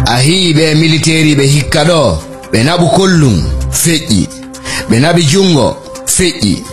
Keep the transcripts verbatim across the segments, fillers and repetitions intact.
A hi'i ɓee militeeriiɓe hikka ɗoo, ɓe naɓu kollum, feƴƴi. Ɓe naɓi junngo, feƴƴi.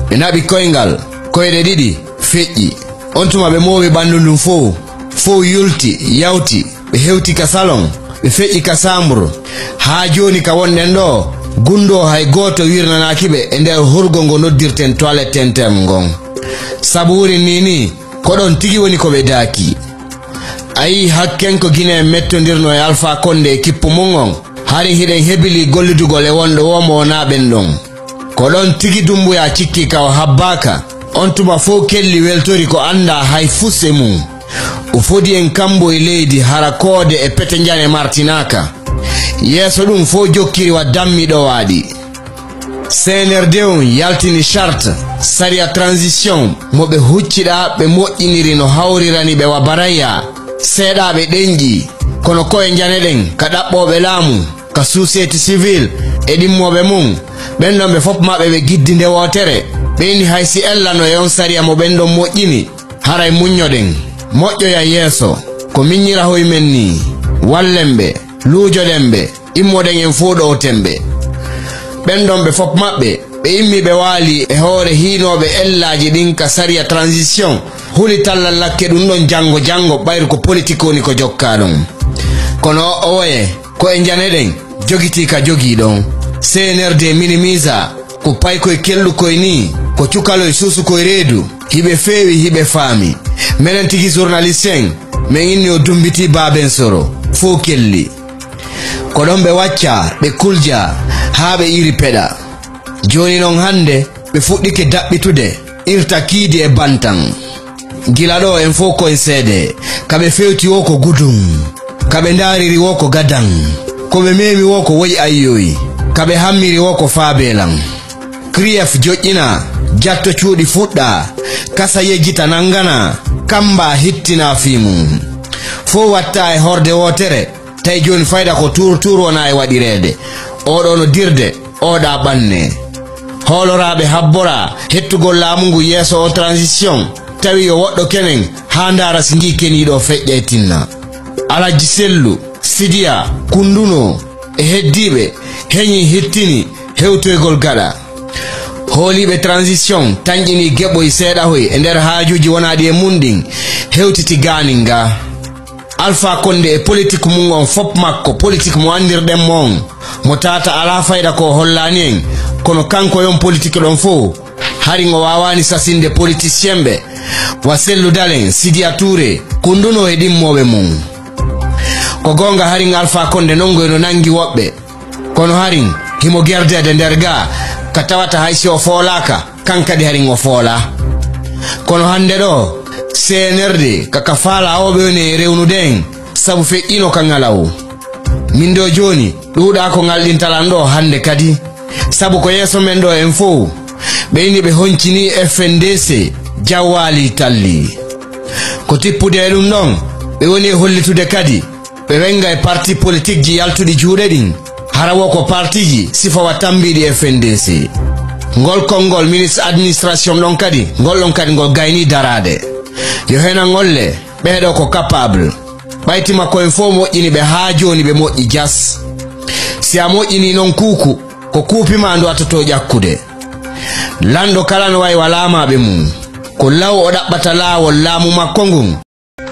Ɓe naɓi koyngal, koyɗe ɗiɗi, feƴƴi. On tuma ɓe moowi ɓanndu ndun fow, fow yulti, yawti. Ɓe hewti ka salon, ɓe feƴƴi ka saambur. Haa jooni ka wonɗen ɗoo, gunndoo hay gooto wirnanaaki ɓe e nder hurgo ngo noddirten toilette interne ngon. Sabu wurin nii nii, ko ɗon tigi woni ko ɓe daaki. A yi'i hakken ko Gine en mettondirnoo e Alfaa Konde e kippu mun on, hari hiɗen hebilii gollidugol e wonɗo woo mo wonaa ɓen ɗon. Ko ɗon tigi Dummbuyaa cikkii ka o habbaaka. On tuma fow kelli weltori ko anndaa hay fus e mun. O fodi en kambo e leydi hara koode e pete njane martinaaka. Yeeso ɗun fow jokkiri wa dammi ɗowaaɗi. C N R D on yaltini charte, sariya transition, mo ɓe hucciɗaa ɓe moƴƴiniri no hawrirani ɓe wa baraya. Seeɗaaɓe ɗenƴii, kono ko e njane ɗen ka ɗaɓɓooɓe laamu, ka société civile e ɗimmooɓe mun, ɓen ɗon ɓe fof maɓɓe ɓe giddi nde wootere. Ɓe inni hay si ella no e on sariya mo ɓen ɗon moƴƴini, haray muññoɗen, moƴƴoya yeeso, ko miññira hoy men nii, wallen ɓe, luujoɗen ɓe, immoɗen en fow ɗowten ɓe. Ɓen ɗon ɓe fof maɓɓe, ɓe immi ɓe waali e hoore hiinooɓe ellaaji ɗin ka sariya transition, huli tallal lakke ɗun ɗon janngo janngo ɓayru ko politik woni ko jokkaa ɗon. Kono o woye, ko e njane ɗen, jogitii ka jogii ɗon. C N R D minimisa, ko paykoy kelɗukoy nii, ko cukaloy suusukoy reedu, hiɓe feewi, hiɓe faami. Menen tigi journaliste en, men inni o dumbitii baaben soro, fow kelli. Ko ɗon ɓe waccaa, ɓe kuljaa, haa ɓe iri peɗa. Jooni non hannde, ɓe fuɗɗike daɓɓitude, irta kiidi e bantan. Gila ɗoo en fow ko en seedee, ka ɓe fewti woo ko gudun, ka ɓe ndaariri woo ko gadan, ko ɓe meemi woo ko woy ayyoy, ka ɓe hammiri woo ko faabeelan. Krief joƴƴinaa, jatto cuuɗi fuɗɗaa, kasa yejjita nannganaa, kammbaa hittinaa fii mun. Fow wattaa e horde wootere, tawi jooni fayda ko tuur tuur wonaa e waɗireede. Oo ɗoo no dirde, oo ɗaa ɓannee. Hooloraaɓe habboraa hettugol laamu ngu yeeso on transition, tawi yo woɗɗo kenen haa ndaara si ngii kenii ɗoo feƴƴa e tinna. Alajji Sellu, Sidiya, Kunduno e heddiiɓe heñii hittini hewtoygol gaɗa. Hooliiɓe transition tanƴinii geɓoy seeɗahoy e nder haajuuji wonaaɗi e mun ɗin, hewtiti gaanin ngaa. Alfaa Konde e politik mun on fof makko, politik mo anndirɗen mo on, mo taata alaa fayda ko o hollaani en, kono kanko e on politik ɗon fow, harin o waawaani sasinde politisien ɓe, wa Sellu Dalen, Sidiya Tuure, Kunduno e ɗimmooɓe mun. Ko goonga harin Alfaa Konde nongoy no nanngi woɓɓe, kono harin himo gerdeede nder gaa, ka tawata hay si o foolaaka, kan kadi harin o foolaa. Kono hannde ɗoo, C N R D ka ka faalaa oo ɓe woni e rewnude en, sabu feƴƴino ka ŋalaw. Min ɗoo jooni, ɗuuɗaa ko ŋalɗinta lan ɗoo hannde kadi. Sabu ko yeeso men ɗoo en fow, ɓe ini ɓe honcinii F N D C, jawwaalii tallii. Ko tippude e ɗun ɗon, ɓe woni e hollitude kadi, ɓe wennga e parti politikji yaltuɗi juuɗe ɗin, hara woo ko partiiji sifa wa tammbiiɗi F N D C. Ngol konngol ministre administration ɗon kadi, ngol ɗon kadi ngol gaynii daraade. Yo henan ngolle, ɓee ɗoo ko capable. Ɓay tima ko en fow moƴƴini ɓe haa jooni ɓe moƴƴi jas. Si a moƴƴinii non kuuku, ko kuupi maa ndu a totoo ƴakkude. Lanɗo kala no wayi wa laamaaɓe mun. Ko law o ɗaɓɓata laawol laamu makko ngun.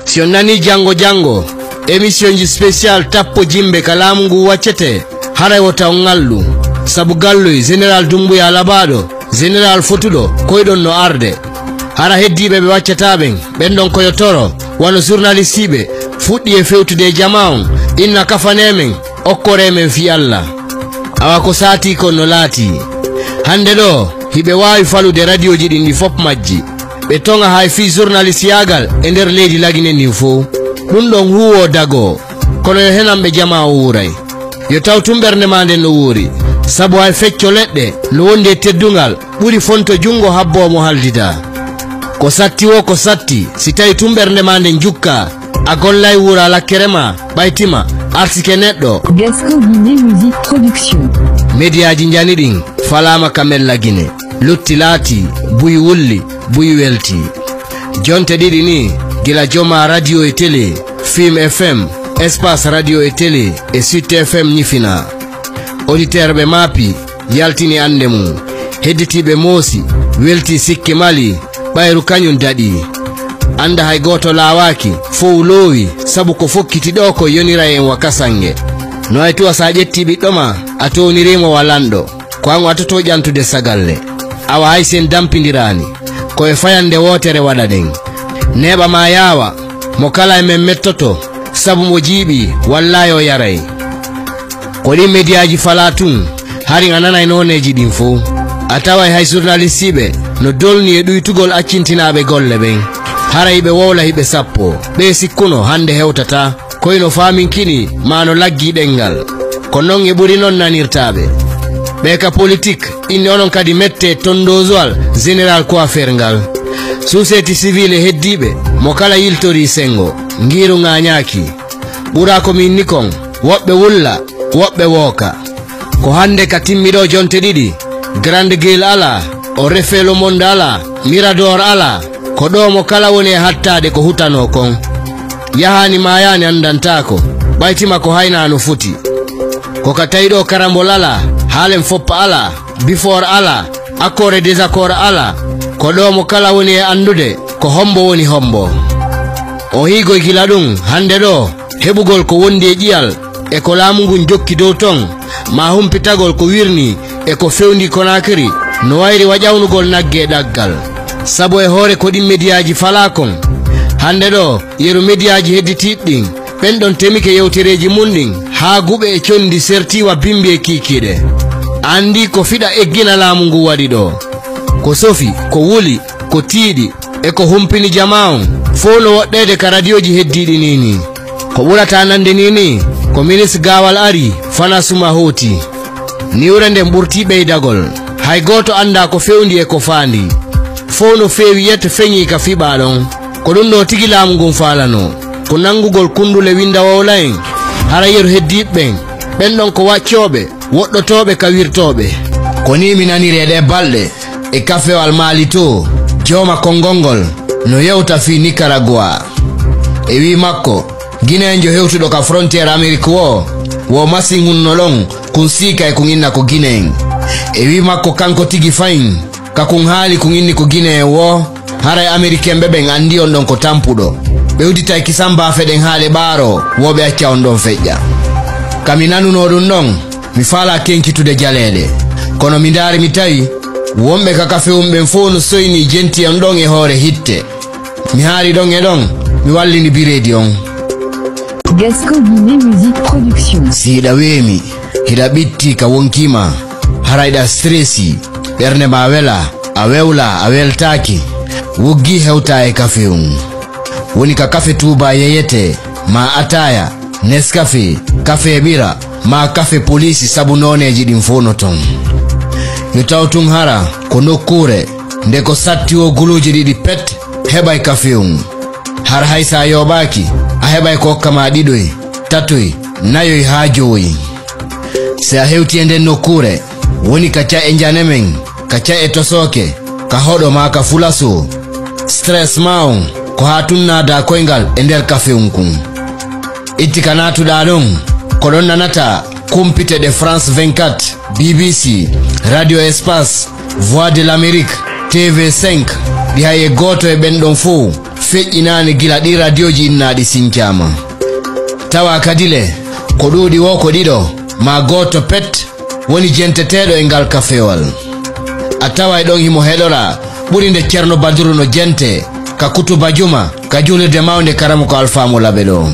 Si on nanii janngo janngo, emisiyonji spesiyal tappo jimɓe ka laamu ngu waccete, haray wota on ŋalɗu. Sabu galluy Jeneral Dummbuya labaaɗo, Jeneral fotuɗo, koyɗon no arde. Hara heddiiɓe ɓe waccataa ɓen, ɓen ɗon ko yo toro, wano jurnalistiiɓe, fuɗɗii e fewtude e jamaa on, inna kafanee men, okkoree men fii Alla. Awa ko saatii kon no laatii. Hannde ɗoo, hiɓe waawi falude radiyooji ɗin ɗi fof majji. Ɓe toŋa hay fii jurnalistiyaagal e nder leydi Lagine ndin fow. Ɗun ɗon huuwoo dagoo. Kono yo henan ɓe jamaa o wuuray. Yo taw tun ɓernde maa nden no wuuri. Sabu hay fecco leɗɗe no wondi e teddungal ɓuri fonto junngo habboo mo haldidaa. Ko satti woo ko satti, si tawi tun ɓernde maa nden jukkaa, a gollay wuuraa lakkere maa, ɓay tima, arsike neɗɗo. Gascon Guinée Musique Production. Mediyaaji njani ɗin, falaama ka Mella Gine. Lutti laatii, buy wulli, buy weltii. Jonte ɗiɗi nii, gila jomaa radio e télé, Film F M, Espace radio e télé e Sud F M ñifina. Auditeur ɓe maapi, yaltini annde mum. Hedditiiɓe moosi, welti sikke mali, ɓayru kañum daɗi. Annda hay gooto laawaaki, fow loowi, sabu ko fokkiti ɗo ko yonira en wa kasange. No ay tuwa sa ƴetti ɓiɗɗo ma, a towniri mo wa lanɗo. Ko an o atoto ƴantude sagalle. Awa hay sen dampindiraani. Ko e fayande wootere waɗaɗen. Neeɓa ma yaawa, mo kala e men mettoto, sabu mo jiiɓi, wallaahi o yaray. Ko ɗin mediyaaji falaa tun, hari a nanay nooneeji ɗin fow. A taway hay journalistiiɓe no dolni e ɗuytugol accintinaaɓe golle ɓen. Hara hiɓe wowla hiɓe sappo, ɓe sikkuno hande hewtataa. Koy no faaminkini maa no laggi ɗenngal. Ko non e ɓuri non nanirtaaɓe. Ɓe ka politik, inni onon kadi mette tondoosuwal général coiffeur ngal. Suuseeti siviil e heddiiɓe, mo kala yiltorii senngo, ngiiru ŋaañaaki. Ɓuraa ko mi inni kon, woɓɓe wulla, woɓɓe wooka. Ko hannde ka timmi ɗo jonte ɗiɗi, Grande Gueule alaa, o refee le monde alaa, Mirador alaa, ko ɗo mo kala woni e hattaade ko hutanoo kon. Yahaani maayaani anndantaako, ɓaytima ko haynaa no foti. Ko ka tawi ɗo karambol alaa, haalen foppa alaa, bifoor alaa, accord e désaccord alaa, ko ɗo mo kala woni e anndude ko hombo woni hombo. O hiigoy gila ɗum, hannde ɗo, heɓugol ko wondi e ƴiyal, e ko laamu ngun jokki dow ton, maa humpitagol ko wirnii e ko fewndii Konaakiri, no wayri wa ƴawnugol nagge e ɗaggal. Sabu e hoore ko ɗin mediyaaji falaa kon. Hannde ɗo, yeru mediyaaji hedditiiɗi ɗin, ɓen ɗon temike yewtereeji mun ɗin, haa guɓe e conndi sertii wa bimbi e kiikiiɗe. Anndi ko fiɗa eggina laamu ngun waɗi ɗo. Ko sofi, ko wuli, ko tiiɗi, e ko humpini jamaa on, fow no woɗɗeede ka radiyooji heddiiɗi nii nii. Ko ɓurata nande nii nii, ko minis gaawal ari, fana suma hooti. Niwre nden ɓurtii ɓeydagol. Hay gooto anndaa ko fewndi e ko faandi. Fow no feewi yet feñii ka fiɓaa ɗon. Ko ɗum ɗoo tigi laamu ngun faalanoo. Ko nanngugol kunndule winnda wowla en. Hara yeru heddiiɓe ɓen. Ɓen ɗon ko waccooɓe, woɗɗotooɓe ka wirtooɓe. Ko nii mi naniri e ɗee balɗe. E kafewal Maali to, jooma konngol ngol no yewta fii Nicaragua. E wii makko, Gineenjo hewtuɗo ka frontière Amerique woo, wo masiŋ hunno ɗon, kun siika e kun inna ko Gineen. E wii makko kanko tigi fayin, ka kun haali kun inni ko Gineen woo, haray Amerikenɓe ɓen anndi on ɗon ko tampuɗo. Ɓe udditay kisan baafe ɗen haa ɗe ɓaaroo, wo ɓe acca on ɗon feƴƴa. Ka mi nanunoo ɗum ɗon, mi faalaa kenkitude jaleeɗe. Kono mi ndaari mi tawi, wonɓe ka kafewun ɓen fow no soynii jenti on ɗon e hoore hitte. Mi haari ɗon e ɗon, mi wallini bireedi on. Gascon Guinée Musique Production. Si hiɗa weemi, hiɗa ɓitti ka wonkii maa, hara hiɗa stresi, ɓernde maa welaa, a wewlaa, a weltaaki, wuggi hewtaa e kafewun. Woni ka kafe Tuubaa yeyetee, maa ataaya, Nescafe, kafe ɓira, maa kafe poliisi sabu nooneeji ɗin fow no ton. Yo taw tun hara ko nokkuure nde ko satti woo guluuje ɗiɗi pet heɓay kafewun. Hara hay si a yooɓaaki, a heɓay ko okka maa ɗiɗoy, tatoy, nayoy haa jowoy. Si a hewtii e nden nokkuure, woni ka ca'e njane men, ka ca'e tosooke, ka hoɗo maa ka fulasoo. Stress maa on, ko haa tun naadaa koyngal e nder kafewun kun. Itti ka naatuɗaa ɗon, ko ɗon nanataa kumpite ɗe France vingt-quatre, B B C, Radio Espace, Voix de l'Amérique, T V cinq, ɗi hay e gooto e ɓen ɗon fow feƴƴinaani gila ɗii radiyooji innaaɗi sincaama. Tawa kadi le, ko ɗuuɗi woo ko ɗiɗo, maa gooto pet, woni jenteteeɗo e ngal kafewal. A taway ɗon himo heɗora ɓuri nde Ceerno Badru no jente ka kutuba juma ka juulirde mawnde Karamoko Alfaa Mulaɓe ɗo.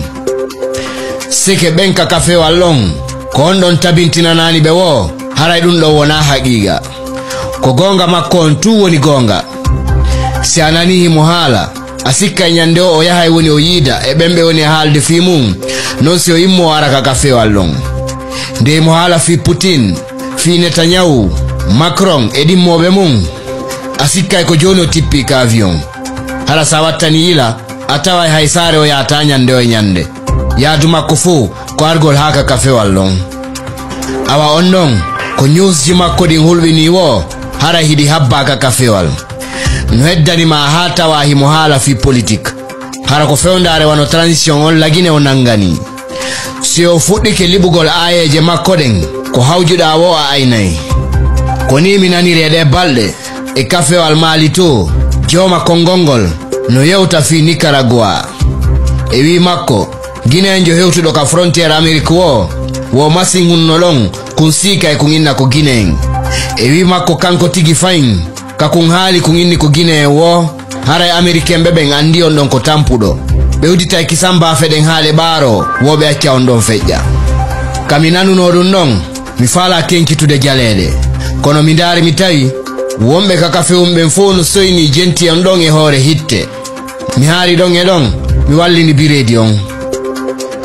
Sike ɓen ka kafewal ɗon, ko on ɗon tabintinanaani ɓe woo, haray ɗum ɗon wonaa haqiiqa. Ko goonga makko on tun woni goonga. Si a nanii himo haala, a sikkay ñande o, o yahay woni o yiida e ɓen ɓe woni e haalde fii mun, non si o immoo o ara ka kafewal ɗon. Nde himo haala fii Putin, fii Netanyahu, Macron e ɗimmooɓe mun, a sikkay ko jooni o tippii ka avion. Hara si a wattanii yila, a taway hay saare o yaataa ñande o e ñande. Yaadu makko fow ko argol haa ka kafewal ɗon. Awa on ɗon, ko ñuusji makko ɗin hulɓinii woo, haray hiɗi habbaa ka kafewal. No heddani maa haa tawaa himo haala fii politik. Hara ko fewndaare wano transition on Lagine o nanganii. Si o fuɗɗike liɓugol aayeeje makko ɗen, ko hawjuɗaa woo a aynay. Ko nii mi naniri e ɗee balɗe, e kafewal Maali too, jooma konngol ngol no yewta fii Nicaragua. E wii makko, Gineenjo hewtuɗo ka frontière Amerique woo, woo masiŋ hunno ɗon, kun siikay kun inna ko Gineen. E wii makko kanko tigi fayin, ka kun haali kun inni ko Gineen woo, haray Amerikenɓe ɓen anndi on ɗon ko tampuɗo. Ɓe udditay kisan baafe ɗen haa ɗe ɓaaroo, woo ɓe acca on ɗon feƴƴa. Ka mi nanunoo ɗun ɗon, mi faalaa tenkitude jaleeɗe. Kono mi ndaari mi tawi, wonɓe ka kafewun ɓen fow no soynii jenti on ɗon e hoore hitte. Mi haari ɗon e ɗon, mi wallini bireedi on.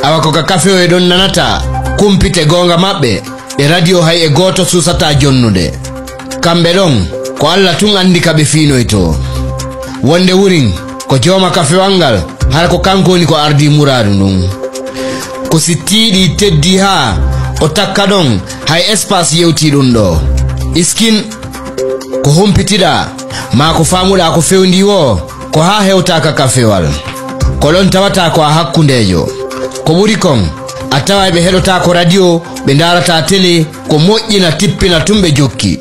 Awa ko ka kafewoye ɗon nanataa kumpite goonga maɓɓe, e radio hay e gooto suusataa jonnude. Kamɓe ɗon, ko Alla tun anndi ka ɓe fiinoytoo. Wonde wurin, ko jooma kafewal ngal, hara ko kanko woni ko ardii muraadu ndun. Ko si tiiɗii teddii haa o takka ɗon, hay espace yewtii ɗun ɗoo. Iskin, ko humpitiɗaa, maa ko faamuɗaa ko fewndii woo, ko haa hewtaa ka kafewal. Ko ɗon tawataa ko a hakkundeejo. Ko ɓuri kon, a taway ɓe heɗotaako radio, ɓe ndaarataa tele, ko moƴƴina tippina tun ɓe jokki.